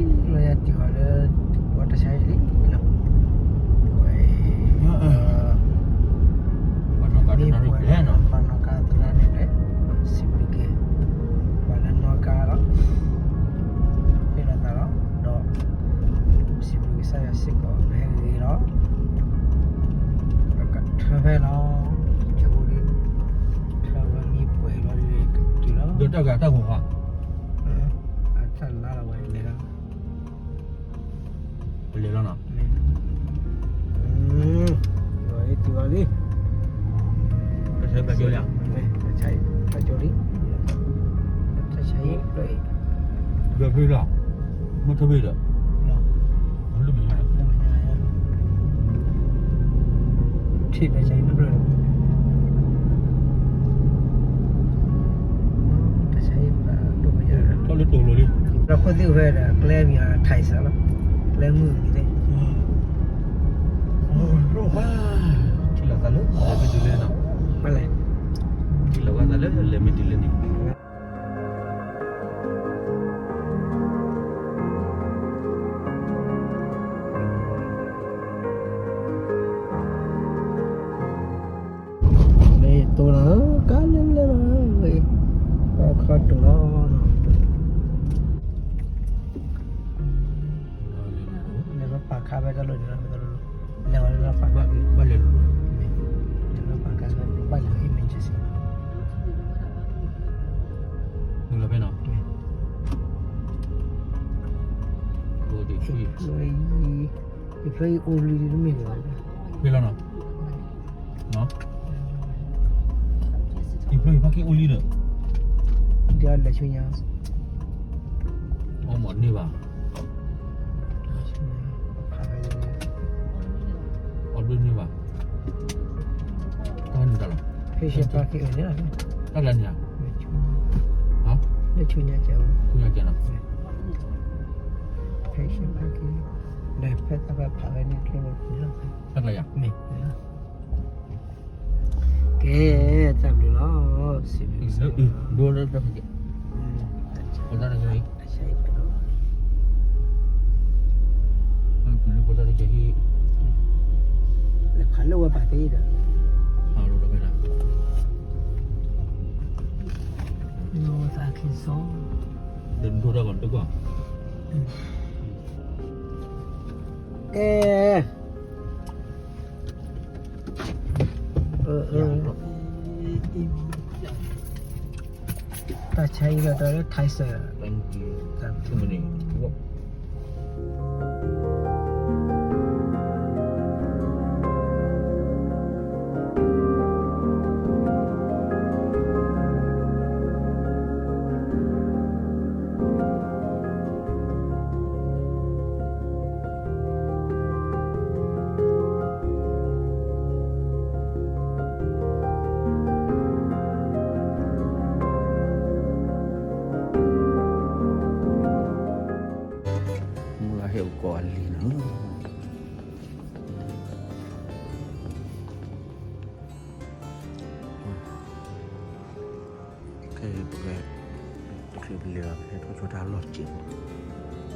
လၢယတုၤအီၤလၢ ပှၤတၢ်ဆါဟံၣ်လံနီၤ, ပှၤ ပှၤနီၣ်ကါသရၣ်န့ၣ်လဲၣ်, စံးဘျုးက့ၤ ပှၤလၢနီၣ်ကါလီၤ, ဟ့ၣ်လီၤသးလီၤ, ဒီး စံးဘျုးကစၢ်ယွၤစ့ၢ်ကီး ပဟဲဂ့ၤဂ့ၤလီၤ, ပကထၢဖဲလီၤ, ကအိၣ်ဒံး ထၢဖဲမံပှဲၤလီၤဒ်ကတုၤလီၤ, ဒီးတၢ်ဂၤတၢ်ဂီၤဃီ အတၢ်လါလီၤဝဲလဲၤလီၤ ပလဲၤလီၤနီၤ, လီၤလံ တုၤလီၤလံ, တၢ်ဆါဟံၣ်ဖျါကၠိလံ, တၢ်ဆါဟံၣ်ဖျါကၠိလံ, တၢ်ဆါဟံၣ်ဖျါအံၤ, ဒီးဖဲလီၤ, မ့ၢ်ထီၣ်ဖဲဒီး, လၢမညါ, ထံၣ်တၢ်ဆါဟံၣ်ဖျါ တၢ်ဆါဟံၣ်ဖျါဒိၣ်မး, ထီၣ်လၢတိၤလိၤလံ, ဒီးခိၣ်သ့ၣ်အိၣ်ဖဲဒီး ကျဲမံၤအထံစၢလီၤ, ကျဲမုၢ်မံၤသ့ၣ်, ထံၣ်လိာ်သးလၢလဲၤမ့ၢ်တုၤလၢနီၤ, ဘၣ်လဲၣ်, ထံၣ်လိာ်သးလၢလဲၤမ့ၢ်တုၤလၢန့ၣ် မ့ၢ်တိၢ်လီၤဧၢ, ကါလဲၣ်လဲၣ်လီၤဧၢ, ခီတိၢ်လီၤနီၤ, လဲၤလီၤပာ်ခါဖဲတၢ်လီၢ်န့ၣ်လီၤ, လဲၤဝဲလီၤပာ်ခါ, ဘၣ်လဲၤလီၤ, လဲၤလီၤပာ်ခါဖဲ ဘၣ်လဲၤ emergency မုၢ်လီၤဖဲနီၤ, employee, employee only တမ့ၢ်ဘၣ်, ဖဲလီၤနီၤ, employee parking only ဒီး, ဒီးလဲၤဆူညါ, အီမ့ၢ်န့ၢ်ဘၣ်, အီဘျုးန့ၢ်ဘၣ်, တၢ်န့ၣ်တၢ်လီၤ, patient parking န့ၣ်လီၤ, တၢ်လၢန့ၣ်ဧါ, လၢဆူညါကဲ, ဆူညါကဲနီၤ, patient parking ဒီးဖဲတၢ်ဖးဖးဝဲန့ၣ်ကျိလီၤန့ၣ်လီၤ, တၢ်ကျါယၤ, မ့ၢ် ကဲ, တၢ်ဘျုးလီၤ, စံးဘျုး, ဒိလၢတၢ်ဖးကဲ, ဖိသၣ်တဂၤအံၤ, ဖိသၣ်တဂၤအံၤ, လဲၤဖးလၢဝဲဘၣ်သ့ဒီး, ဖးလၢဝဲဘၣ်သ့ဒီး, လီၤသးခံစီ, ဒီးဒိတၢ်ဂီၤတကွၢ်, ကဲ တၢ်ဆါအံၤဒီးတၢ်လၢ Thai sir, thank you, thank you. မုၢ်ဂၤဟဲအိၣ်ကိးအလံၤနီၤ. ခဲအံၤပကဲ တချုးပလဲၤဘၣ် ပဟဲထီၣ်ဆိတၢ်လီၢ်စဲးဖိ,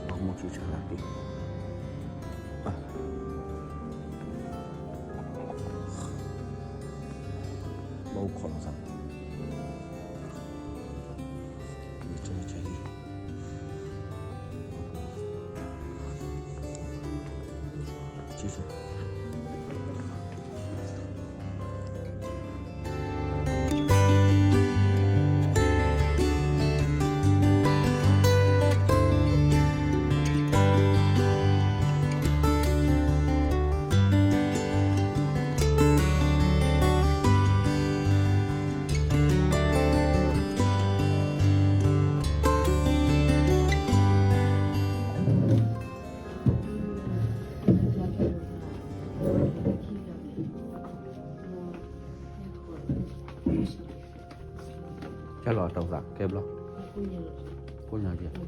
ဘၣ်မိၢ်ဆံဆါလၢသ့, ဘၣ်အိၣ်ခိးလိာ်သး, ယတဲတၢ်အံၤ, ဆံဆါ ကဲလီၤတၢ်သးကဲဘျီ, ကိးညါကဲ, ဒီး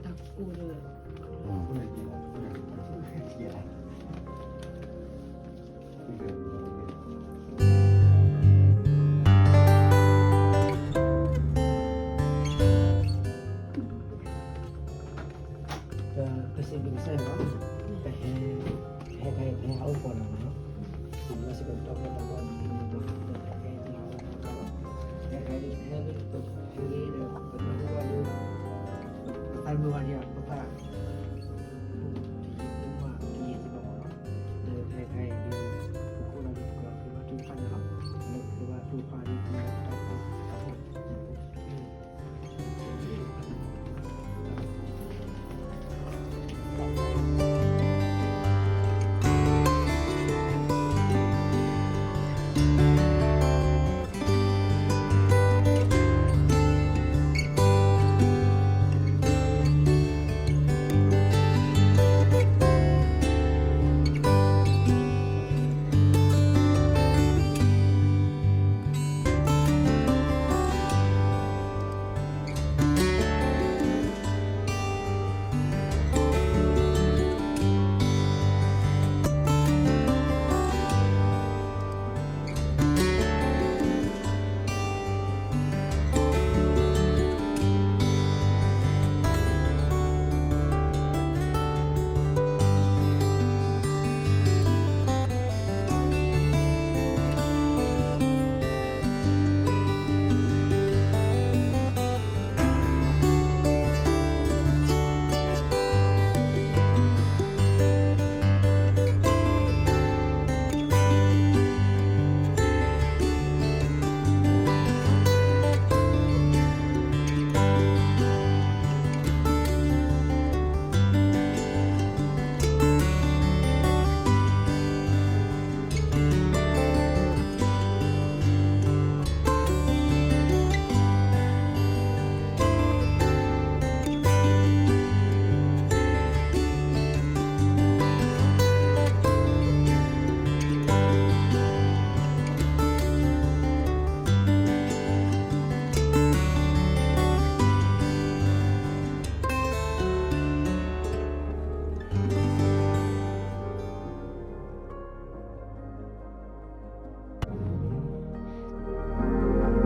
ပစံးဘျုး စဲးလီၤ, ပဟဲ, ဟဲခါအံၤ ပဟဲဟးအိၣ်ဖှိၣ်လီၤမးနီၤ, ပစံးဘျုးစ့ၢ်ကီး ပတၢ်အိၣ်ဖှိၣ်တၢ်ဘၣ်မနုၤန့ၣ် ပဟဲခါအံၤ ပဟးအိၣ်ဖှိၣ်လီၤ, ဟဲခါအံၤ ပဟဲလၢပဖဲဒီး ပတၢ်အိၣ်ဖှိၣ်ဘၣ်ဒီး ပသးမုာ်ဘၣ်ဒီး ပသး တယံာ်မး တယံာ်တဘၣ်မးနီၤ, ဒီးဟဲခါအံၤဒီး ပခိၣ်လီၤဒီး ပကဖျိဘၣ်ထုကဖၣ်န့ၣ်လီ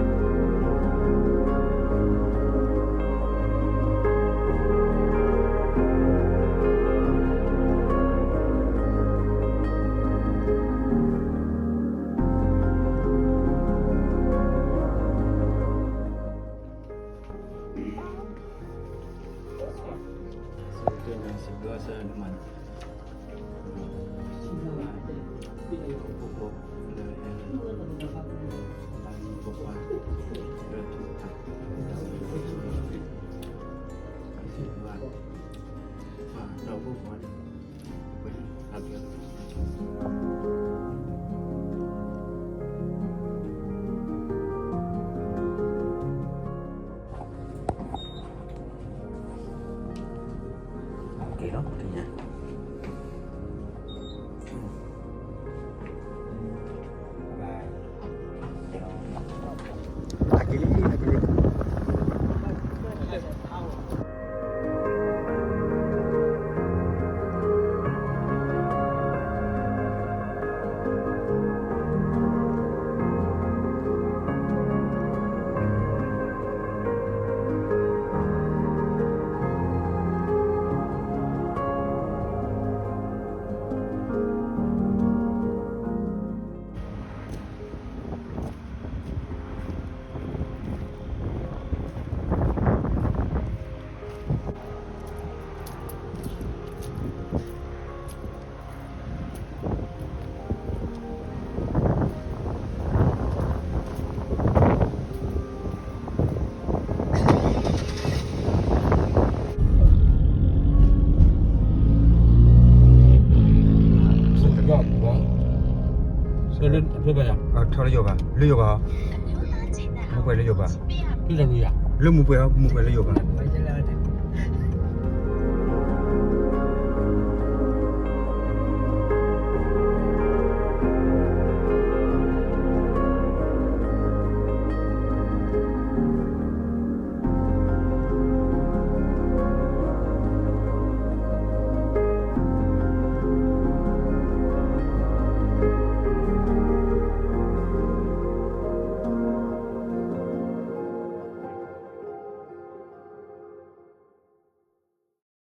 ၤ, လၢပဖျိဘၣ်ထုကဖၣ်ဒီး ပတၢ်အိၣ်ဖှိၣ် က့ၤလီၤ တညါ အက့ၤလံ အက့ၤလံ. ထီၣ်လၢယိာ်ဘၣ်, လၢယိာ်ဘၣ်, မူပှဲၤလၢယိာ်ဘၣ်, လၢမူပှဲၤ, မူပှဲၤလၢယိာ်ဘၣ်.